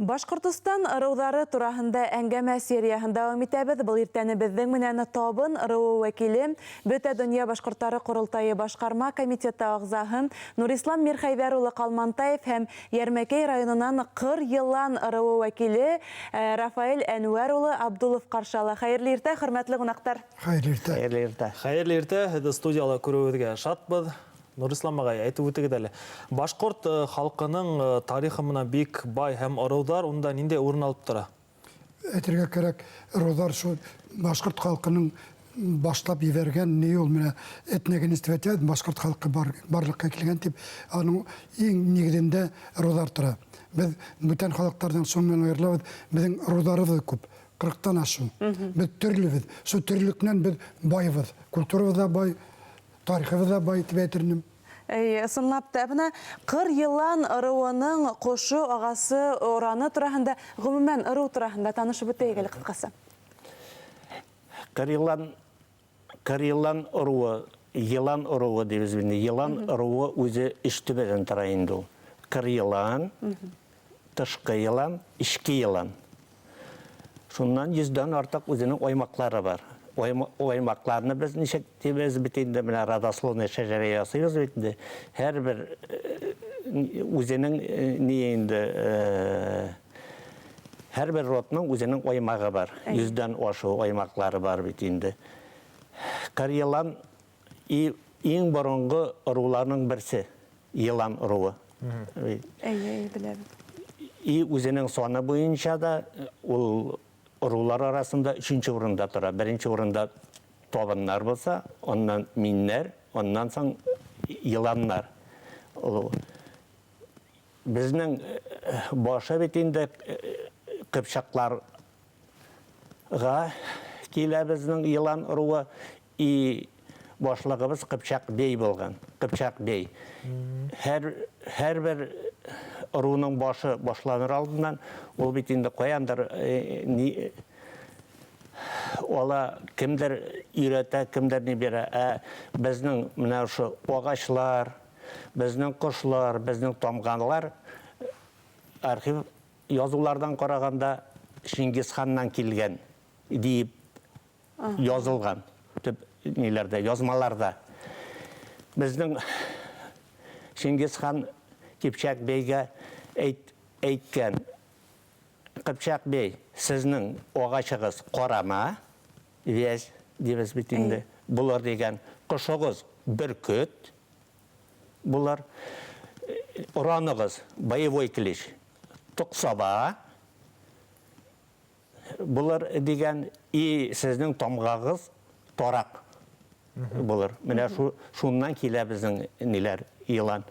Башҡортостан ырыуҙары тураһында әңгәмә серияһын дауам итәбеҙ. Был иртәне беҙҙең менән Табын ырыуы вәкиле, Бөтә донъя башҡорттары ҡоролтайы башҡарма комитеты ағзаһы Нурислам Мирхәйҙәр улы Ҡалмантаев һәм Йәрмәкәй районынан Ҡыр Йылан ырыуы вәкиле Рафаэль Әнүәр улы Абдулов ҡаршы ала. Хәйерле иртә, хөрмәтле ҡунаҡтар! Хәйерле иртә! Хәйерле иртә! Хәйерле иртә! Һеҙҙе студияла күреүебеҙгә шатбыҙ. Нурислам ағай, әйтеп үтегеҙ әле, башҡорт халҡының тарихы менән бик бай һәм ырыуҙар унда ниндәй урын алып тора? Әйтергә кәрәк, ырыуҙар шул башҡорт халҡының башлап ебәргән ни ул менә этногенез дип әйтәбеҙ, башҡорт халҡы бар, барлыҡҡа килгән дип, аның иң нигеҙендә ырыуҙар тора. Беҙ бүтән халыҡтарҙан шуның менән айырылабыҙ, беҙҙең ырыуҙарыбыҙ күп, 40-тан ашыу. Беҙ төрлөбеҙ, шул төрлөлектән беҙ байбыҙ, культурабыҙ ҙа бай, Тарихыбыҙ ҙа бай тип әйтер инем. Эйе, ысынлап та. Ә бына Ҡыр йылан ырыуының ҡошо, ағасы, ораны тураһында, ғөмүмән, ырыу тураһында танышып үтәйек әле ҡыҫҡаса. Ҡыр йылан, Ҡыр йылан ыруы, йылан ыруы тибеҙ бит инде. Йылан ыруы үҙе өс төбәҙән тора инде ул. Ҡыр йылан, тышҡы йылан, эчке йылан. Шуннан йөздән артык үзенең аймаклары бар. Аймакларны без ничек дибез бит инде, менә родословный шәҗәрә ясыйбыз бит инде. Һәрбер үзенең ни инде, һәрбер родның үзенең аймагы бар. Йөздән ашу аймаклары бар бит инде. Карьелан И иң борынгы ыруларның берсе, Елан ыруы. Әйе, әйе, беләбез. И үзенең саны буенча да ул ырулар арасында өченче урында тора. Беренче урында табыннар булса, аннан миннәр, аннан соң еланнар. Безнең башы бит инде кыпчаклар га килә безнең елан ыруы и башлыгыбыз Кыпчак бей булган. Кыпчак бей. Һәр һәрбер ыруның башы башланыр алдыннан ул бит инде каяндыр ни ала, кемдер өйрәтә, кемдер ни бирә. Ә безнең менә шушы агачлар, безнең кошлар, безнең тамгалар архив Язулардан караганда, Чингисханнан килгән диеп язылган төп ниләрдә, язмаларда. Безнең Чингисхан Кипчак бейгә әйт, әйткән, Кыпчак бей, сезнең агачыгыз карама, вязь дибез бит инде, булыр дигән, кошыгыз бөркет, Булыр. Ораныгыз, боевой клич, Токсаба булыр дигән, и сезнең тамгагыз тарак булыр. Менә шу шуннан килә безнең ниләр, елан.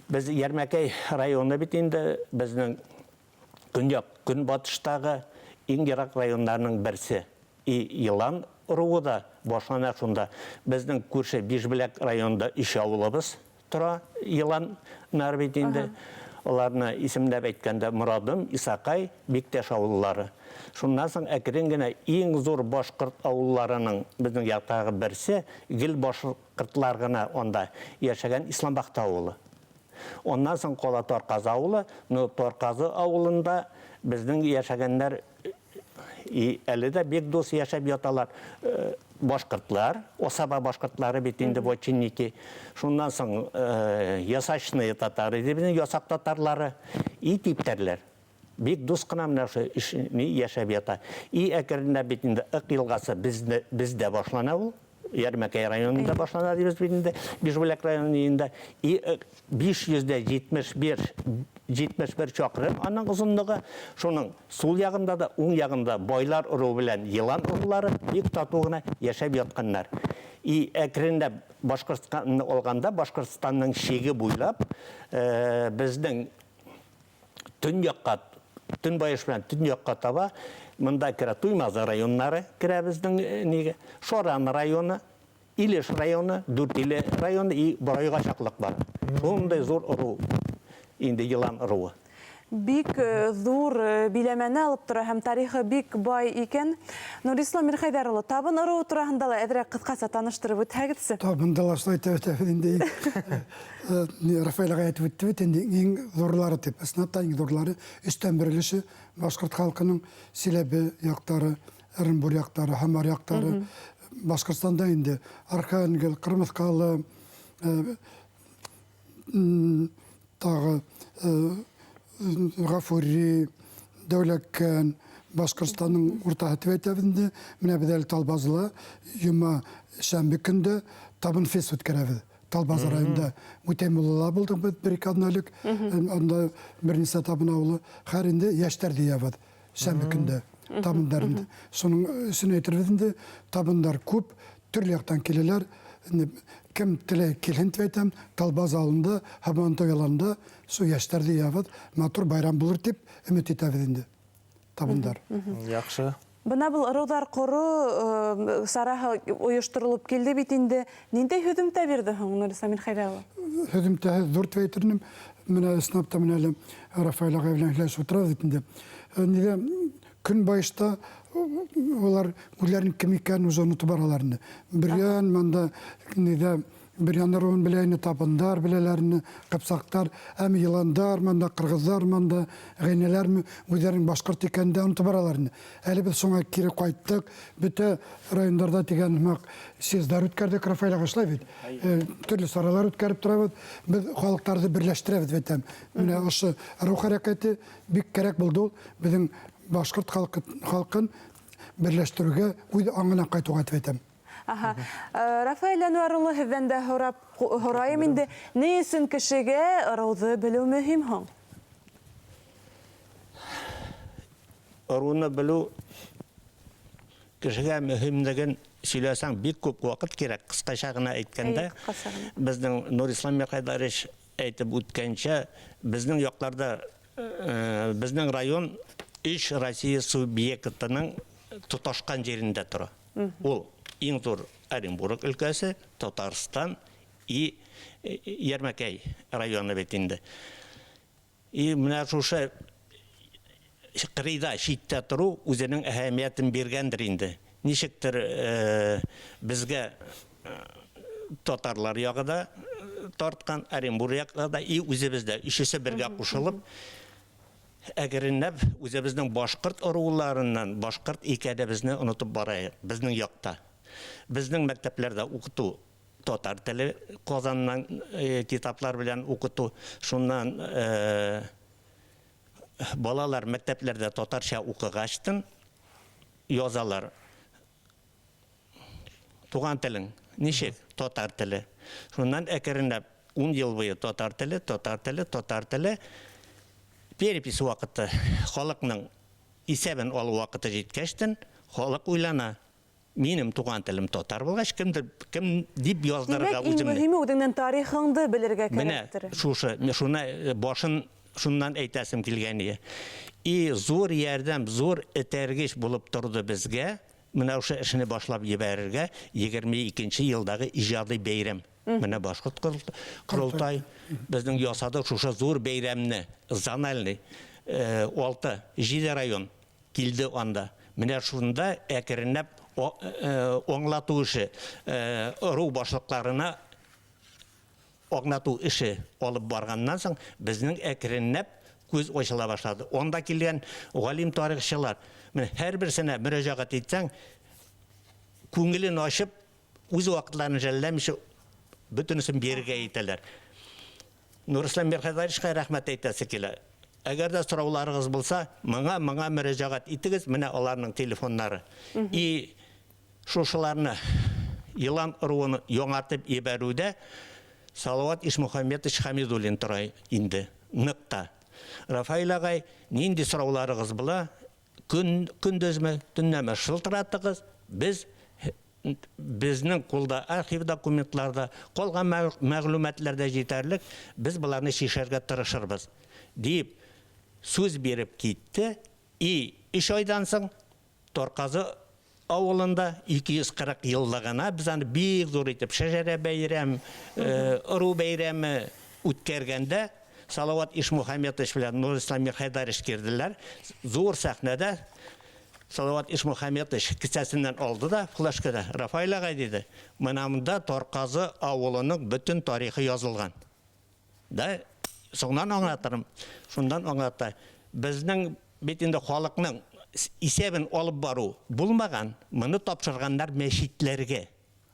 Без Ярмәкәй районы бит инде безнең көньяк көнбатыштагы иң ерак районнарның берсе. И елан ыруы да башлана шунда. Безнең күрше Бишбүләк районында өч авылыбыз тора, еланнар бит инде. Аларны исемләп әйткәндә, Морадым, Исакай, Биктәш авыллары. Шуннан соң әкрен генә иң зур башкорт авылларының безнең яктагы берсе, гел башкортлар гына анда яшәгән Исламбахты авылы. Аннан соң кала Тарказы авылы, но Тарказы авылында безнең яшәгәннәр И әле дә бик дус яшәп яталар. Башкортлар, Осаба башкортлары бит инде вотчинники. Шуннан соң ясачные татары дип ясак татарлары и типтәрләр. Бик дус кына менә шул эш ни яшәп ята. И әкренләп бит инде Ык елгасы безне бездә башлана ул. Ярмәкәй районында башлана дибез бит инде, Бишбүләк районында. И 571 71 чакрым аның озынлыгы. Шуның сул ягында да, уң ягында байлар ыруы белән елан ырулары бик тату гына яшәп ятканнар. И әкренләп Башкортстанны алганда, Башкортстанның чиге буйлап безнең төньякка, төнбаеш белән төньякка таба монда керә Туймазы районнары керә безнең нигә, Шаран районы, Илеш районы, Дүртиле районы и Борайга чаклык бар. Шундый зур ыру инде елан ыруы. Бик ҙур биләмәне алып тора һәм тарихы бик бай икән. Нурислам Мирхәйҙәр улы, табын ырыуы тураһында ла әҙерәк ҡыҫҡаса таныштырып үтһәгеҙсе. Табында ла шулай әйтеп үтәбеҙ инде. Рафаэль ағай әйтеп үтте бит инде, иң ҙурлары тип. Ысынлап та иң ҙурлары, өстән бер өлөшө башҡорт халҡының Силәбе яҡтары, Ырымбур яҡтары, Һамар яҡтары. Башҡортостанда инде Архангел, Ҡырмыҫҡалы, тағы Ғафури, Дәүләкән, Башҡортостандың уртаһы тип әйтәбеҙ инде. Менә беҙ әле Талбазыла йома шәмбе көндә табын фест үткәрәбеҙ. Талбазы районында Үтәймуллала булдыҡ беҙ бер-ике аҙна элек. Анда бер нисә табын ауылы. Хәҙер инде йәштәр йыябыҙ. Шәмбе көндә табындар инде. Шуның өсөн әйтербеҙ инде, табындар күп, төрлө яҡтан киләләр. Инде кем теләй килһен тип әйтәм, Талбаз ауылында, Һабантуй аланында шул йәштәрҙе йыябыҙ, матур байрам булыр тип өмөт итәбеҙ инде. Табындар. Яҡшы. Бына был ырыуҙар ҡороу сараһы ойошторолоп килде бит инде. Ниндәй һөҙөмтә бирҙе һуң, Нурислам Мирхәйҙәр улы? Һөҙөмтәһе ҙур тип әйтер инем. Менә ысынлап та менә әле Рафаэль ағай белән һөйләшеп ултырабыҙ бит инде. Нигә көнбайышта улар үҙҙәренең кем икәнен уже онотоп баралар инде. Бөрйән мында нигә Бөрйән ыруын белә инде, табындар беләләр инде, ҡыпсаҡтар, әммә йыландар мында, ҡырғыҙҙар мында, ғәйнәләрме үҙҙәренең башҡорт икәнен дә онотоп баралар инде. Әле беҙ шуңа кире ҡайттыҡ, бөтә райондарҙа тигән һымаҡ съездар үткәрҙек, Рафаэль ағай, шулай бит? Төрлө саралар үткәреп торабыҙ. Беҙ халыҡтарҙы берләштерәбеҙ бит. Менә ошо ырыу хәрәкәте бик кәрәк булды ул беҙҙең башҡорт халҡын берләштереүгә, үҙ аңына ҡайтыуға тип әйтәм. Аһа. Рафаэль Әнүәр улы, һеҙҙән дә һорап һорайым инде. Ни өсөн кешегә ырыуҙы белеү мөһим һуң? Ырыуны белеү кешегә мөһимлеген сөйләсәң бик күп ваҡыт кәрәк. Ҡыҫҡаса ғына әйткәндә, Әйе, ҡыҫҡаса ғына. беҙҙең Нурислам Мирхәйҙәрович әйтеп үткәнсә, беҙҙең яҡтарҙа, беҙҙең район өс Россия субъектының тоташҡан ерендә тора. Ул иң ҙур Оренбург өлкәсе, Татарстан и Йәрмәкәй районы бит инде. И менә шушы ҡырыйҙа ситтә тороу үҙенең әһәмиәтен биргәндер инде. Нисектер беҙгә татарлар яғы да тартҡан, Оренбург яғы да, и үҙебеҙ дә өсөһө бергә ҡушылып, әкренләп үҙебеҙҙең башҡорт ырыуларынан башҡорт икәнебеҙҙе онотоп барайыҡ беҙҙең яҡта. Беҙҙең мәктәпләрҙә уҡытыу татар теле Ҡазаннан китаплар белән уҡытыу, шуннан балалар мәктәпләрҙә татарса уҡығастын язалар. Туған телең нисек? Татар теле. Шуннан әкренләп 10 йыл буйы татар теле, татар теле, татар теле. Перепись ваҡыты, халыҡның исәбен алыу ваҡыты еткәстен, халыҡ уйлана. Минем туған телем татар булғас, кемдер, кем дип яҙҙырырға Тимәк, иң үҙемне? мөһиме үҙеңдең тарихыңды белергә Менә кәрәктер. шушы, шуны башын шуннан әйтәсем килгән иде. И зур ярҙам, зур этәргес булып торҙо беҙгә, менә ошо эшне башлап ебәрергә егерме икенсе йылдағы ижади бәйрәм. Менә башҡорт ҡоролтай беҙҙең ясады шушы зур бәйрәмне, зональный, алты, җиде район килде анда. Менә шунда әкренләп аңлатыу эше, ырыу башлыҡларына аңлатыу эше алып барғаннан соң беҙҙең әкренләп күҙ асыла башлады. Онда килгән ғалим тарихсылар, менә һәр берсенә мөрәжәғәт итсәң, күңелен асып, үҙ ваҡытларын жәлләмичә бөтөнөсөн бирергә итәләр. Нурислам Мирхәйҙәровичҡа рәхмәт әйтәсе килә. Әгәр ҙә сорауларығыҙ булса, миңа мөрәжәғәт итегеҙ, менә уларның телефоннары. И шушыларны йылан ыруын яңартып ебәреүҙә Салават Ишмөхәммәтович Хамидуллин тора инде. Ныҡта. Рафаэль ағай, ниндәй сорауларығыҙ була, көндөҙмө, төнләме шылтыратығыҙ, беҙҙең ҡулда архив документларҙа, ҡалған мәғлүмәтләр ҙә етерлек, беҙ быларны шишәргә тырышырбыҙ, тип сүз биреп китте. И өс айҙан һуң Торҡазы ауылында ике йөҙ ҡырыҡ йыллығына беҙ аны бик ҙур итеп шәжәрә бәйрәм, ырыу бәйрәме үткәргәндә Салават Ишмухаметович белән Нурислам Мирхайдарович керделәр. Зур сәхнәдә Салават Ишмухаметович кесәсеннән алды да флешкада, Рафаэль агай, диде, менә монда Тарказы авылының бөтен тарихы язылган. Да, соңыннан аңлатырым. Шуннан аңлата. Безнең бит инде халыкның исәбен алып бару булмаган, моны тапшырганнар мәчетләргә.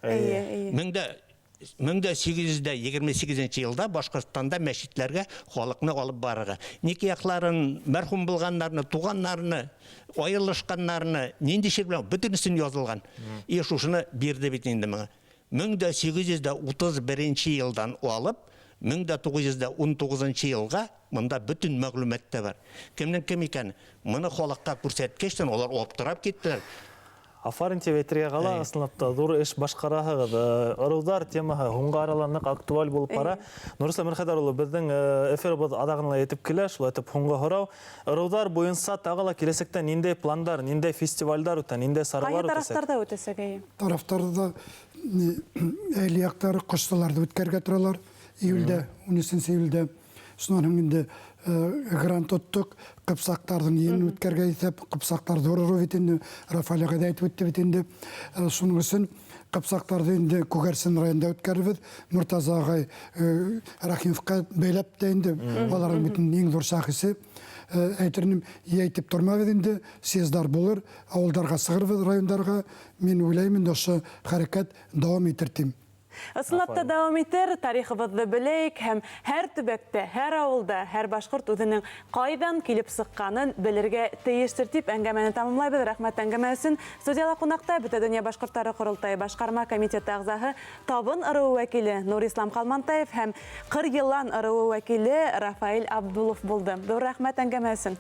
Әйе, әйе. 1828 нче елда Башкортстанда мәчетләргә халыкны алып барырга. Никяхларын, мәрхүм булганнарны, туганнарны, аерылышканнарны, нинди чир белән, бөтенесен язылган. И шушыны бирде бит инде моңа. 1831 нче елдан алып 1919 нчы елга монда бөтен мәгълүмат та бар. Кемнең кем икәне. Моны халыкка күрсәткәчтен, алар аптырап киттеләр. Афарин дип әйтергә кала, ысынлап та зур эш башкараһыгыз. Ырыудар темаһы һуңгы арала нык актуаль булып бара. Нурислам Мирхәйдәр улы, безнең эфирыбыз аҙағына етеп килә, шулай итеп һуңгы һорау. Ырыудар буйынса тағы ла киләсәктә ниндәй пландар, ниндәй фестивальдар үтә, ниндәй саралар Ҡайһы үтәсәк? тарафтарҙа үтәсәк, әйе. Тарафтарда Әйли яктары Ҡошсаларҙы үткәрергә торалар июльдә, 13 июльдә. Шуннан һуң инде грант тоттык, Ҡыпсаҡтарҙың йыйынын үткәрергә иҫәп. Ҡыпсаҡтар ҙур ырыу бит инде, Рафаэль ағай ҙа әйтеп үтте бит инде. Шуның өсөн Ҡыпсаҡтарҙы инде Күгәрсен районында үткәрербеҙ. Мортаза ағай Рәхимовҡа бәйләп тә инде, аларҙың бит инде иң ҙур шәхесе. Әйтер инем, йәйтеп тормабыҙ инде, съездар булыр, ауылдарға сығырбыҙ, райондарға. Мин уйлайым инде, ошо хәрәкәт дауам итер тим. Ысынлап та дауам итер, тарихыбыҙҙы беләйек һәм һәр төбәктә, һәр ауылда, һәр башҡорт үҙенең ҡайҙан килеп сыҡҡанын белергә тейештер тип әңгәмәне тамамлайбыҙ. Рәхмәт әңгәмә өсөн. Студияла ҡунаҡта Бөтә донъя башҡорттары ҡоролтайы башҡарма комитеты ағзаһы, Табын ырыуы вәкиле Нурислам Ҡалмантаев һәм Ҡыр Йылан ырыуы вәкиле Рафаэль Абдулов булды. Ҙур рәхмәт әңгәмә өсөн.